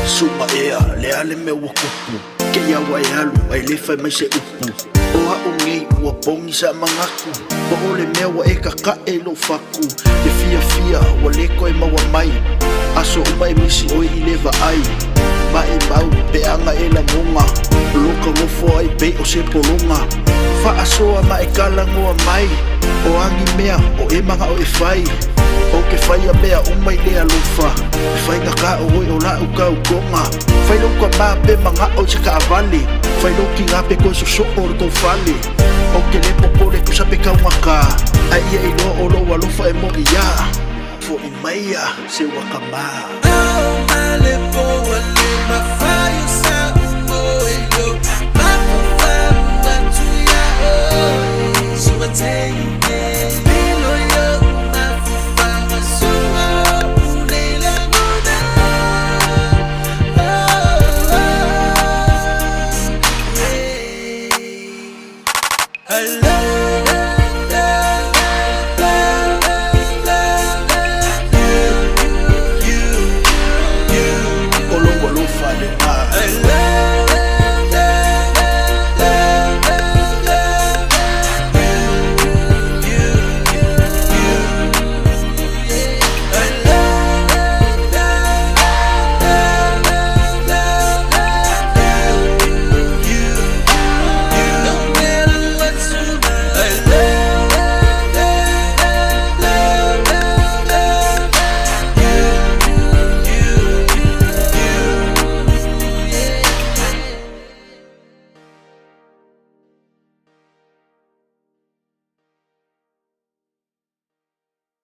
Suba ea le a le mea ua tupu? Te i a ua e alu ae le fai mai se upu. O a'u nei ua pogi sa manatu, po o le mea ua e tatae i lou fatu. Le fiafia ua le toe maua mai, aso uma e misi oe i le vaai. Maimau pe ana e lagona, o lo ta nofo ai pei o se pologa. Faasoa ma e talanoa mai, o a ni mea o e manao e fai. Ou te faia mea uma i le alofa, e faigata o oe o la'u tautoga. Fai lou tamā pe mana'o i se taavale, fai lou tinā pe toe sosoo le tou fale. Ou te le popole tusa pe taugata, ae ia iloa o lou alofa e moni a. Fo'i maia se ua kamā.